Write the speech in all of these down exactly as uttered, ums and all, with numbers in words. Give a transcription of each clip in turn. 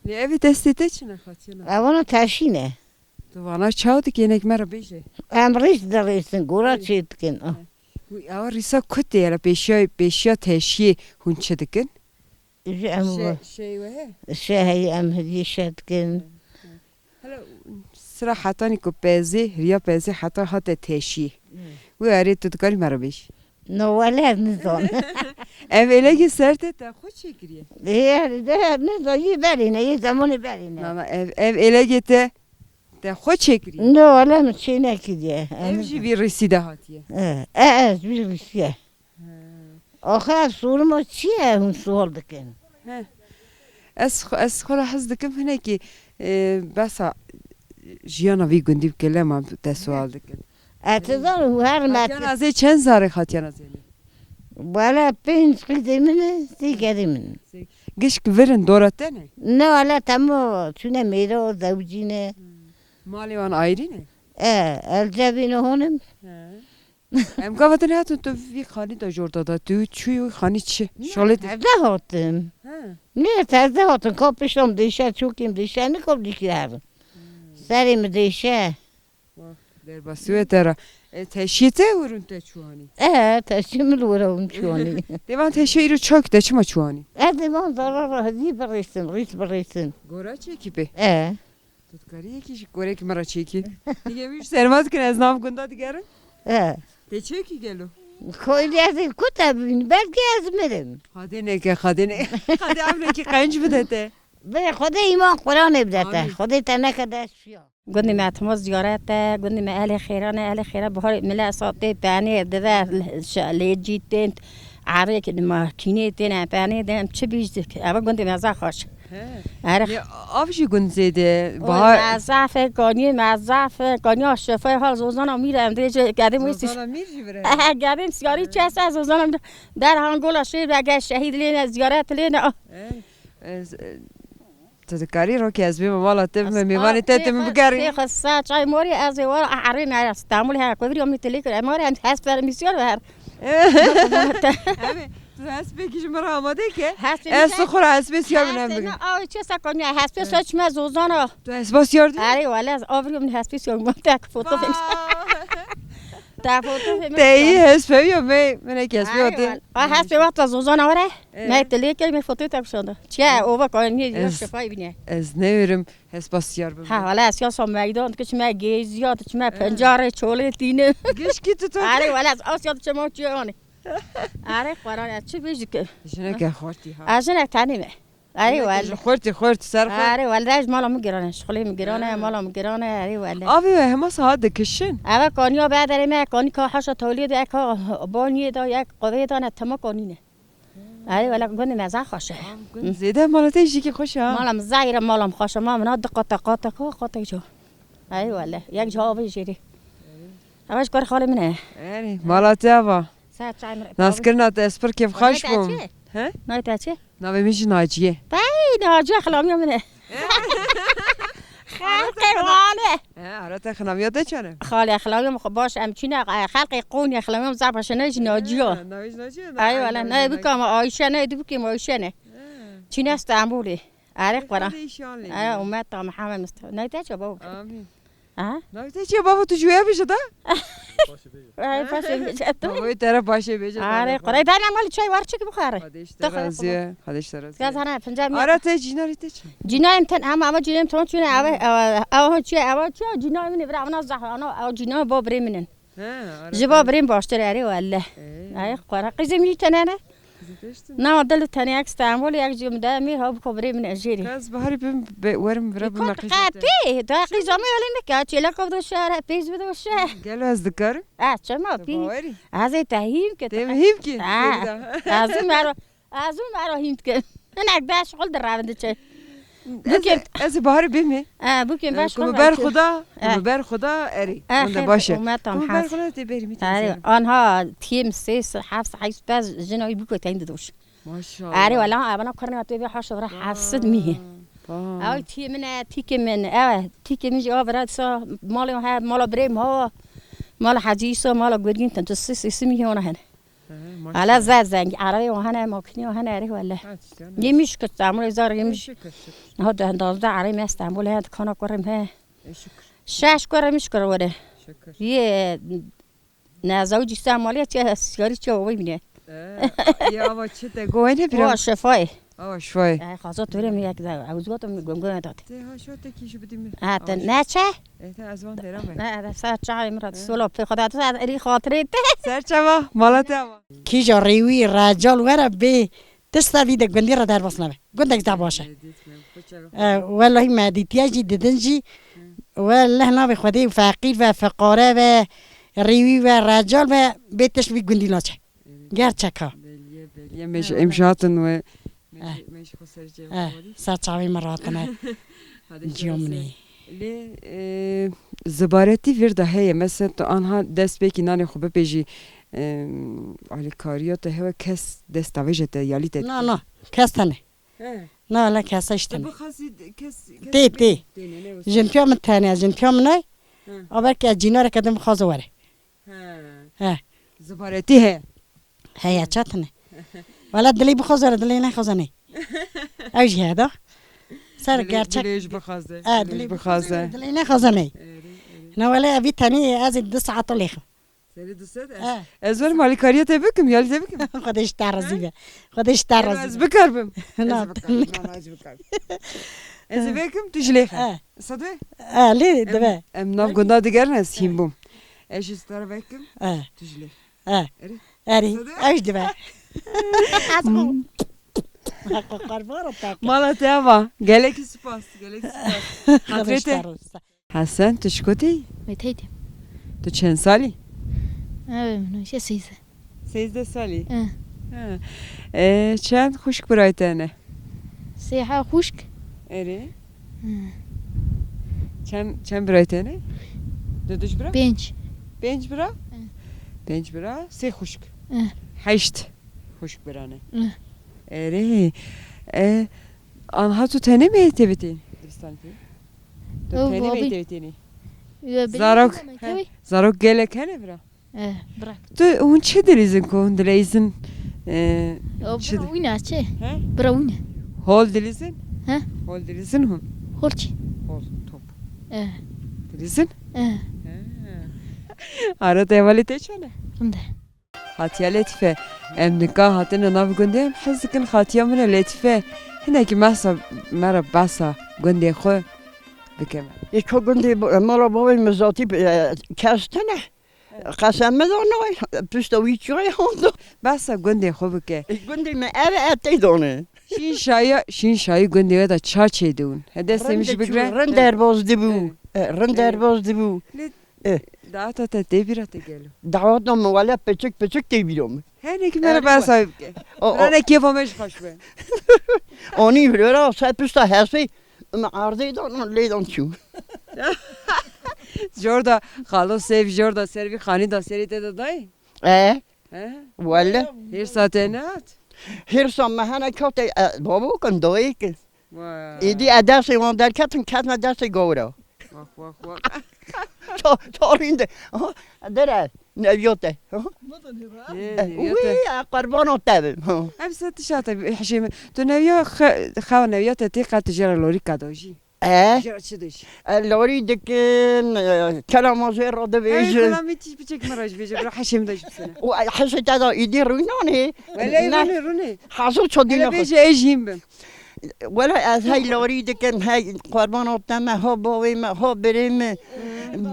Lê ev ê destê te çi ne, Xatiyana? Evana teşî ne. Tu vana çaw dikê, hinek me re bêje. Em rîs dirîsin, gora çê dikin. Ah. Wî, ewa rîsa ku tê, hele pêşiya, pêşiya teşiyê hûn çi dikin? Ji em Şe-, va- şey we he? Şe heyî em hidî şe dikin. Hele sira hetanî ku pezê, hiriya pezê heta hate teşiyê. Wî erê tu dikarî me re bêj. No wele ez nizan. Ev êlegê ser te, te xwe çêkiriye? Ê, de nizan, yê berî ne, yê zemanê berî ne. Na, na, ev, ev êlegê te, te xwe çêkiriye? No wele min çê nekiriye. Ev jî vî rîsî de hatiye? E, e, ez vî rîsî ye. He. Axir ev soruma çi ye hûn sual dikin? He. Ez xwe, ez xwe re hez dikim hinekî, e, besa jiyana vî gundî bike, lema te sual dikin. Ez dizanim her Xatiyana me- zê çend zarê Xatiyana zê ne? Wele pênc qîzê min e, sê gedê min. Sê-, gişk vir in, dora te ne? Ne wele temo çûne mêro, zewicîne. Hmm. Malê wan ayrî ne? E, el cevîne honim. He. Em gava din hatin tu vî xanî de jor dada, tu çûyî wî xanî çi? Ne, şolê de. Teze hatim. He. Ne, teze hatim, ka pişta min dêşe, çokê min dêşe, ne ka dîkî herin. Hmm. Serê min dêşe. Wah, derbasî wê te re. E, teşiyê te wir in te çû anî? E, teşiyê min li wir in çû anî. Dê van teşiyê îro çak te çima çû anî? E, dê van zara re hizî birêsin, rîs birêsin. Gora çêkî pê? E. Tu dikarî yekî ji korekî min re çêkî? Nîgê min ji serma dikin, ez nav gunda digerim. E. Tê çêkî gelo? Koyli ez ê ku te bibîn, belkî ez mirim. Xadê neke, Xadê ne-, Xadê evnekî qenc bide te. Bê Xwedê îman Quranê bide te. Amîn. Xwedê te neke dest şiya. Gundê me hema ziyaret e, gundê me ehlê xêran e, ehlê xêra buharê mile satê penê dive, lê cî tên, erê ki makînê tên, em penê de em çi bîj dik. Eva gundê me zaf xweş. He. Erê. Lê av jî gund zêde, O bahar. Me zaf e, kaniyê me zaf e, kaniya şefay hal zozana mîr em dê jê gedim wî Zozana mîr jî vire. He, gedim siyarî çes e, zozana mîr. Derhan gola şêr ve gel şehîd lêne, ziyaret lêne. He. Ez, e, tu dikarî rokê ez bême mala te, bime mêvanê te, tu min bigerî. Tê xwe sa çay morî ez ê were erê me Stenbolê her ku virî omî tilê kir. Em were em hesp ver mîsyon ver. Ebe, tu hespêkî ji min re amade ke. Hespê Ez min tu xwe re hespê siyar binem Hespê bigim. min, aw, çi sa koniya hespê sa çime zozana. Tu hespa siyar dî? Erê wele ez avirî min hespê siyar bim. Tek foto Vay. Te foto fêmir Te yî hes pewiyo me, me ne kes Ay, pewiyo te. Wal-, a, hes pê wexta zozana were. Ee? Me tilê key me fotoyu te kuşanda. Çiye ova kay niye diyor Ez- şefayı bine. Ez ne verim hes basiyar bim. Ha, wala siya sa meydan, ki çime geziya, çime Ee. Pencare çole tine. Gişki tutu. Are wala asya çime çiye yani. Are kwaran ya, çi bejik. Jine ke xorti ha. A jine tane me. Ay, Yine wala. Ji xortî xort ser xwe. Are wala, ez mala min girane, şixulê min girane, Ha. mala min girane, are wala. Avê we hema saha dikişin? Eve kaniya be derê me, kani ka haşa tawliyê de, ka baniyê de, yek qovê de ne, tema kanî ne. Are wala, gundê me zaf xweş e. Gund zêde mala te jî ki xweş ha. Mala min zahîre, mala min xweş e, ma min ha di qata, qata ka, qata ca. Are wala, yek ca avê jêrê. Eve ji kar xalê min e. Erê, mala te ava. Ser çay min. Naskirina te ez pir kêfxweş bûm. He? Navê te çi? Navê min jî Naciye. Pey, Naciye xilamiya min e. Xelqê wane. He, ara te xilamiya te çane? Xalê xilamiya min xwe baş em çîne, e, xelqê Qonyê xilamiya min zaf baş e, ne jî Naciye. He, navê jî Naciye, Ay, wala, navê ne bikam Ayşe, ne dibikîm Ayşe ne. He. Çîne Stenbolê. Arê Qura. Xwedê îşanê. Aya, umeta Mihemed Mistefa. Navê te çi baba? Amîn. Aha. Navê te çi baba, tu jûye bije da? Ay, paşê bije tu. Baba te re paşê bije da. Arê Qura. Dana mal çay var çek bixare. Xwedê ji te razî ye. Xwedê ji te razî ye. Gaz hana fincan mi? Ara te cînarê te çi? Cînayên ten ama, ama cînayên ton çûne ava, ava, ava çi, ava çi, cînayên min vira, ana zahana, ava cînayên bo birê min in. He, ara Ji bo birên baştir erê welle. Ee. Ay, xwara. Qîzê min jî tenê ne? Qîzê te jî tenê? Na, dil tenê yek Stenbolê, yek jî min de mîr ha biko birê min ejêrî. Ez baharî bim, be-, werim vira bime Kot qîzê te. Qetê, da qîza min yolê me ke, çêleka bido şehre, pêz bido şehre. Gelo ez dikarim? Ez çima Te pî? bawerî? Ez ê te hîm ke. Te hîm ki? Ha. Sevda. Ez û mero. Ez û mero hîn dikim. Hinek de şixul diravin diçe. Ez, Bûkê ez ê baharê bêmê. E, bûkê Ee, baş ku xwe min ber vekir. Xuda, ku E. min ber Xuda erê. E, Wenda xêr, baş e. Ku min ber Xuda tê berî min tê Erê, anha tiyê min sê, heft, heyf, pez jina wî bûke teyn didoş. Maşallah. Erê, wela, evana kurna tê bê haşo vira heft sed mî. Vay. Ew tiyê min e, tîkê min, ew tîkê min jî avira disa malê he, mala birê min ha. Mala Hecî Îsa, mala Gurgîn, ten tu sê, sê, sê mî hê ona hene. He, Hele zed zengî, erê o hene, makînî o hene, erê wele. Ha, tiştê ne. Yemiş kir, Stenbolê zar yemiş. Şükür, şükür. Ha, de, dozda erê me Stenbolê he, dikana kurim he. E, şükür. Şeş kurim iş kir wele. Şükür. Ye, ne zawcî Stenbolê çi, siyarî çi o bine. E, ya ama çi te goyne bira? O şefayê. Awa şifayê. E, xaza tu rê mi yek de, ew zî gotim gum gum dat. Te ha şo te kî ji bidî mi? Ha, te ne çe? E, te ez van dera me. Ne, de ser çavê min re sola pê xwe de, tu erî xatirê te. Ser çava, mala te ava. Kîja rêwî, recal were bê tişta vî de gundî re derbas nebe. Gundek de baş e. E, dît me, xwe çava. E, wellahî me dîtiye jî, didin jî. Hı. Welleh navê Xwedê feqîr ve, feqare ve, rêwî ve, recal ve, bê tişt vî gundî naçe. Gerçek ha. Belî ye, belî ye. Me ji, em ji hatin we, me ji, me ji xwe ser cem xwedî. Ser çavê min ratine. Hadi ciyo min ê. Lê, e, zibaretî vir de heye. Mesela tu anha dest pêkî nanê xwe bipêjî, e, alîkariya te hewe kes dest tavêje te yalî te. Na, na. Kes tene. He. Na, la kesa işte. Te bixwazî kes, kes tê, tê. Têne, ne wisa. Jin piya min tene, jin piya min ay. Hı. Aver ke cînare ke din bixwaze were. He. He. Zibaretî he. He ya çatine. Wala dilê bixwaze were, dilê nexwaze ne. Ew jî he da. Ser gerçek. Dilê, dilê ji bixwaze. He, dilê bixwaze. Dilê nexwaze ne. Erê, erê. Na wala evî tenê ez ê du saet lêxim. Serê du sed? Eh. Ez werim alîkariya te bikim, yalî te bikim. Xwedê ji te razî be. Xwedê ji te razî be. Ez bikar bim. Na, ez bikar bim. Na, na, ez bikar bim. Ez ê vekim, tu ji lê xe. Eh. Sadwe? Eh, lê dibe. Em nav gunda digerin ez hîn bûm. Ez ji star vekim, tu ji lê xe. Eh. Erê. Erê. Sadwe? Ew jî dibe. Ez bûm. Qarbara te. Mala te ava. Gelekî spas, gelekî spas. Xatirê te. Hesen, tu ji ku tê? Wê tey tê. Tu çend salî? Ew min hişe sêzdeh. Sêzdeh salî? Eh. Ha. E, çend xwişk birayê te ne? Sê ha xwişk. Erê. Eh. Çend, çend birayê te ne? Du duj bira? Pênc. Pênc bira? Eh. Pênc bira, sê xwişk. Eh. Heşt xwişk bira ne? Eh. Erê. E, anha tu tenê me tê bitî? Dibistanê tê? Tu tenê me tê bitî? Zarok, he, zarok gelek hene bira? Eh, bira. Tu hûn çi dilîzin ku hûn dileyzin, e, çi di- Bira wîne çi? He? Bira wîne. Hol dilîzin? He? Hol dilîzin hûn? Hol çi? Hol, top. Eh. Dilîzin? Eh. He. Ara te hevalê te çi ne? Rinde. Xatiya Letîfe. Em nika hatine nav gundê, em hez dikin xatiya min e Letîfe. Hinekî mehsa me re behsa gundê xwe bike me. Ê, ka gundê bo-, mala bavê min zatî, e, kes tine. Qesem me da nayê, pişta wî çiyayê handa. Behsa gundê xwe bike. Ê, gundê me ev e, ev tey dane. Şîn şaya, şîn şayî gundê we de ça çêdibûn. He, destê min jî bigre. Rind derbaz dibû. He. E, rind derbaz dibû. Lê Eh. Daweta te tê bîra te gelo? Daweta min wele piçik piçik tê bîra min. Henekî me re behsa wê bike. O, o. Rane kêfa me jî xweş be. Anî hira se pişta hesê min erdê dan, lê dan çû. Jorda xalo sêv, jorda ser vî xanî da serê te de dayê? Eh. He? Wele. Hêrsa te nehat? Hêrsa me hene kate, e, babo kin, dayê kin. Vay. Êdî e destê wan derketin, ketine destê gawira. Wah, wah, wah. Ta, ta rînde. Aha, dere, neviya te. Aha. Ê, neviya te. Wî, e, qurbana te bim. Ha. Em se tişta te hişê min. Tu neviya xe-, xewa neviya te tê qet jê re lorîka da jî? E? Jê re çi dij? E, lorî dikin, e, kelama jê re dibêjin. Ey, kelamê çi biçek min re jî bêje, bira hişê min de jî bisine. Û, e, hişê te da êdî rûnanê. Wele rûnê, rûnê. Hazir ço dîna xwe. Hele bêje, ez jî hîn bim. Wela ez hey larî dikim, hey qurbana te me, ha bavê me, ha birê me.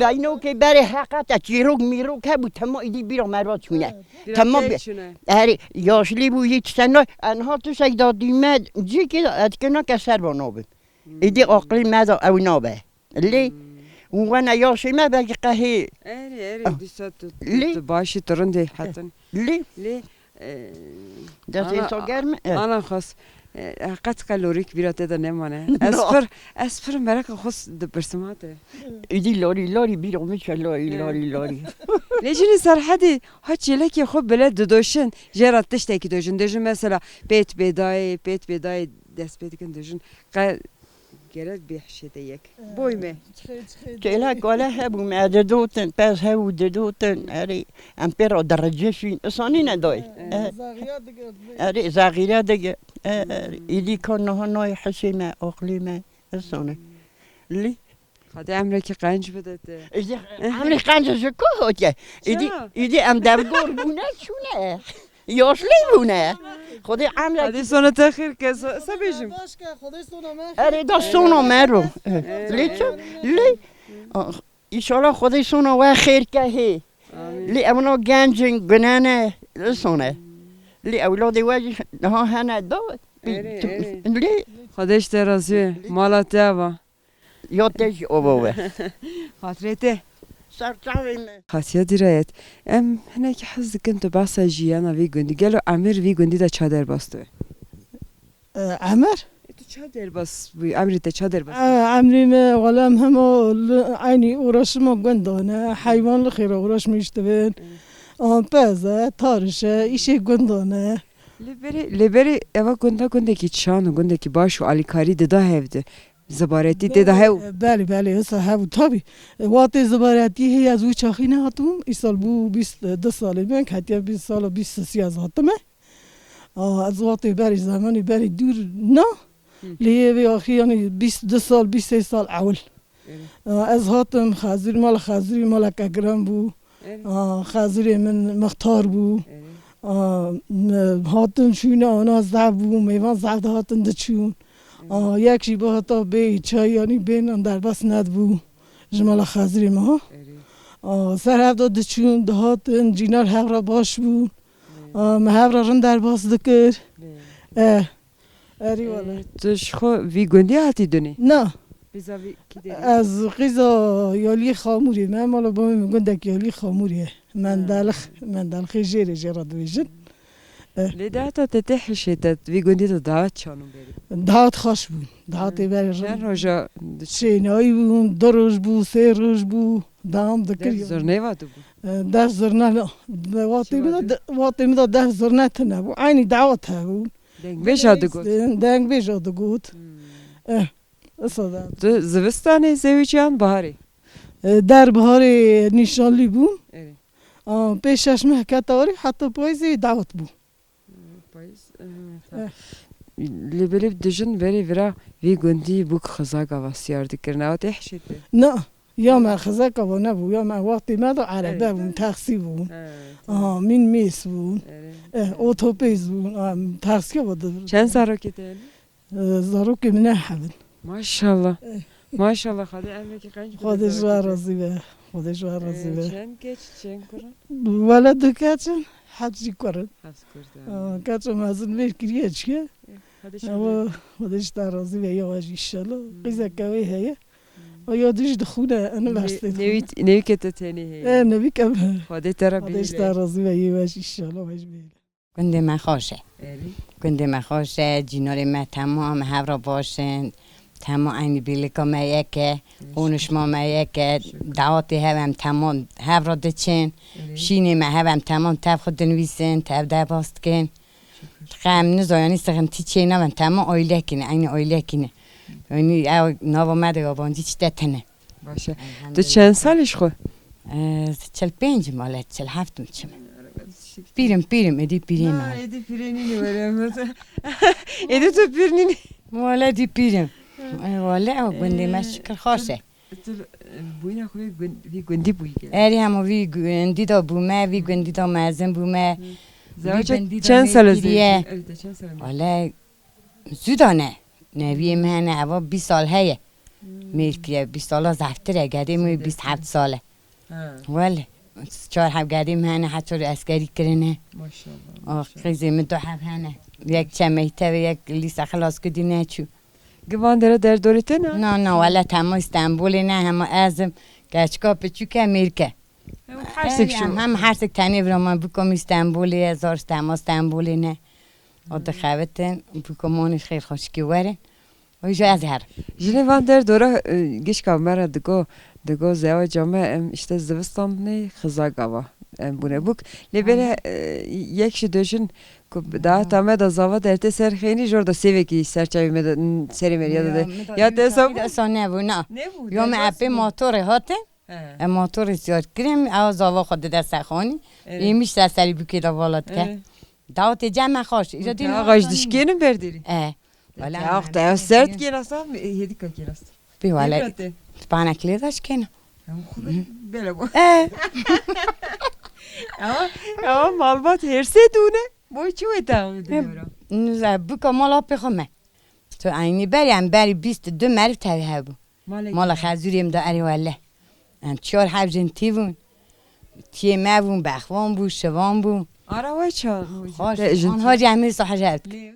Beynokê berê heqete çîrok mîrok hebû, tema îdî bîra merva çûne. Bîra tema te bi-, çûne. Erê, yaşlî bû, yê çi sena, enha tiştek da dîme, cîkê da, ez dikina ke ser va nabim. Îdî aqilî me da ew nabe. Lê, hmm, û wene yaşê me belkî qehê. Erê, erê, ah, dîsa tu, tu, lê, tu başî, tu rindê hetin. Lê, lê, e, destê ana, to germ e. Ana xas, e, qet qe lorîk bîra te de nemane. Ez pir, ez pir meraqê xwe s-, dipirsim hate. Îdî lorî, lorî bîra min çe lorî, e, lorî, lorî. Lê jinî Serhedî ha çêlekê xwe bile didoşin, jê re tiştekî dojin. Dojin mesela pêt bêdayê, pêt bêdayê dest pê dikin dojin. Qe Gerek bêhşê te yek. Boy me. Çixê, çixê. Kêlek wele hebû, me didotin, pez hebû didotin, erê, em pê re derece şîn, isanî ne doy. Ee, Eh, zaxiya digirdi. Erê, zaxîre dige. Eh, Hmm. Îdî ka niha nayê hişê me, oxlê me, isane. Hmm. Lê Xwedê emrekî qenc bide te. Îdî emrê qenc ji ku hote? Îdî, Ça? Îdî em devgor bûne, çûne. Yaşlî bûne. Xwedê emre Hadi sona te xêr ke, so-, se bêjim. Baş ke, Xwedê sona me xêr Erê da ke. Sona me ro. Ee, Lê çi? Ee. Lê. Ah, înşallah Xwedê sona we xêr ke hê. Amîn. Lê evna genc in, gune ne, li sone. Lê ewladê we jî niha hene da. Erê, erê. Lê. Xwedê ji te razî be. Mala te ava. Ya te jî ava be. Xatirê te. Ser çavê me. Xatiya Dîrayet, em hinekî hez dikin tu behsa jiyana vî gundî. Gelo emir vî gundî de ça derbas tu? E, emir? E, tu ça derbas bûyî? Emrê te ça derbas E, bû? Emrê me, wele em hema li eynî uğraşima gundan e. Heywan li xêra uğraşmîş dibin. Evet. An pez e, tariş e, îşê gundan e. Lê berê, lê berê eva gunda gundekî çan û gundekî baş û alîkarî dida hev de. Zibaretî tê de hew. Belê, belê, wisa hebû, tabî. E, watê zibaretî heye, ez wî çaxî nehatibûm. Îsal bû bîst du salê me, hetiye bîst sala bîst sisî ez hatime. A, ez watê berî, zemanî berî dûr na. Hı. Lê yê vê axî, yanî bîst du sal, bîst sê sal ewil. Evet. A, ez hatim xezir, mala xezirî maleke giran bû. Evet. A, xezirê min mixtar bû. Evet. A, me hatin çûne ana zaf bû, mêvan zaf dihatin diçûn. Evet. A, yek jî bihata bê çay, yanî bê nan derbas nedibû ji mala xezirê me ha. Evet. A, ser hev de diçûn, dihatin, cînar hev re baş bû. Evet. A, me hev re rind derbas dikir. Evet. E, Erê wele. Ee, tu ji xwe vî gundî hatî dunê? Na. Qîza vî kî derê? Ez qîza Yaliyê Xamûrê me, mala bavê min gundek Yaliyê Xamûrê ye. Mendalix, Ha. Mendalixê jêrê jê re dibêjin. Eh. Lê dehata te tê hişê te vî gundî de dahat çan û berî? Dahat xweş bû. Dahatê berê Çend roja diçû? Şênayî bûn, du roj bû, sê roj bû, dewam dikir. Dev zirnê va dibû? Eh, dev zirne ne. Watê min de, watê min de dev zirne tine bû. Eynî dawet hebûn. Dengbêja digot. Dengbêja digot. Hmm. Eh, wisa da. Tu zivistanê zewicî an biharê? Eh, der biharê nîşanlî bûm. Evet. A, pê şeş meh kete warê, heta payîzê dawet bû. Payîz, eh, ta. Eh. Lê belê dijin verê vira vê gundî bûk xiza gava siyar dikirine. Ew tê hişê te? Na. Ya me xizeka va nebû, ya me wextê me de erebe Evet. bûn, taksî bûn. Evet. Aha, minibus bûn. Evet. Eh, otobus bûn, em, taksiya va de. Çend zarokê te hene? Eh, zarokê min ne hebin. Maşallah. Eh. Maşallah, Xwedê emrekî qenc bide Xwedê ji we zarokê te. razî be. Xwedê ji we razî Eh, be. Çend keç, çend kurin? Wele du keç in, heft jî kur in. Heft kur de. Ah, keça mezin vê kiriye çiye. Eh, Xwedê Ewa, şadir. Xwedê ji te razî be, ya we jî inşallah. Hmm. Qîzeke wê heye. Hmm. Aya dî jî dixwîne, Ne-, üniversiteyê dixwîne. Newî, newî ke te tenê heye. E, newî ke me. Xwedê te re Xwedê ji te bihêle. razî be, yê we jî inşallah, we jî bihêle. Gundê me xweş e. Erê. Gundê me xweş e, cînarê me temam, hev re baş in. Temam eynî bîlika me yek e, Şükür. Konuşma me yek e, Şükür. Dawetê hev em temam, hev re diçin. Erê. Şînê me hev em temam, tev xwe dinivîsin, tev derbas dikin. Şükür. Xem nizayanî sixintî çê nabin, tema aylekî ne, eynî aylekî ne. Yanî ew nava me de yabancî çi te tine. Baş e. Elhamdülillah. Tu çend salî ji xwe? Ez çil pênc im, wele çil heft im çim. Pîr im, pîr im, êdî pîrê Na, nayim. Êdî pîrê nînî were em. Êdî tu pîr nînî. Wele dî pîr im. Hı. Ê, wele ew gundê me Ee, şikir xweş e. Tu, e, bûyîna xwe vî gun-, vî gundî bûyî gelek. Erê hema vî gundî de bûme, vî gundî de mezin bûme. Hı. Vî Zewaca gundî de çend sal e mêr kiriye. Zewacî? Erê, te çend sal e mêr? Wele zû da ne. Neviyê min hene, eva bîst sal heye. Hmm. Mêr kiriye, bîst sala zeftir e, gedê min Zeftir. bîst heft sal e. Ha. Wele, çar heb gedê min hene, heçor eskerî kirine. Maşallah, Ah, maşallah. Qîzê min du heb hene. Yek çe mektebê, yek lîse xilas kir dî neçû. Gi van dere derdorê te ne? Na, na, wele tema Stenbolê ne, hema ez im, keçika piçûk e, mêrke. Hem hersek Em, şû. Hem hersek tenê vira me, bûka min Stenbolê ye, zar tema Stenbolê ne. O dixebitin, bûka min xêr xweşikî werin. O jî ez herim. Jinê van derdora, e, gişka me re digo, digo zewaca me, em işte zivistan nê xiza gava. em bûne bûk. Lê bere, e, yek ji du jin ku bi data me de zava dertê ser xênî, jor da sêvekî ser çavê me de, n-, serê me ya de, ya te hesab bû? Sa nebû, na. Nebû, Yo me derbas epê bû. Motorê hate. He. E, motorê ziyar kirim, ew zava xwe dide ser xanî. Evet. Êmiş ser serî bûkê de vala dike. Evet. Dawetê cem me xaş. Îca dî Ağaç dişkênin berdêrî. E. Wala Ya, me te bêne sert bêne. Kênasa, hêdîka kênas. Pê wala. Hêdîka te. Panek lê de şkêne. Hem xwe bele bu. E. Ama, ama malbat hêrsê dûne. Boy çi wê te Em, dinewra? Niza, bika mala pê xwe me. Tu eynî berî, em berî bîst û du meriv tevî hebû. Malek Mala Xezûrê em de erê wele. Em çar heb jin tî bûn. Tiyê me bûn, bexvan bû, şivan bû. Ara we ça? Xaş, Te jin an tî- hacî em ê sahecevt. Lê-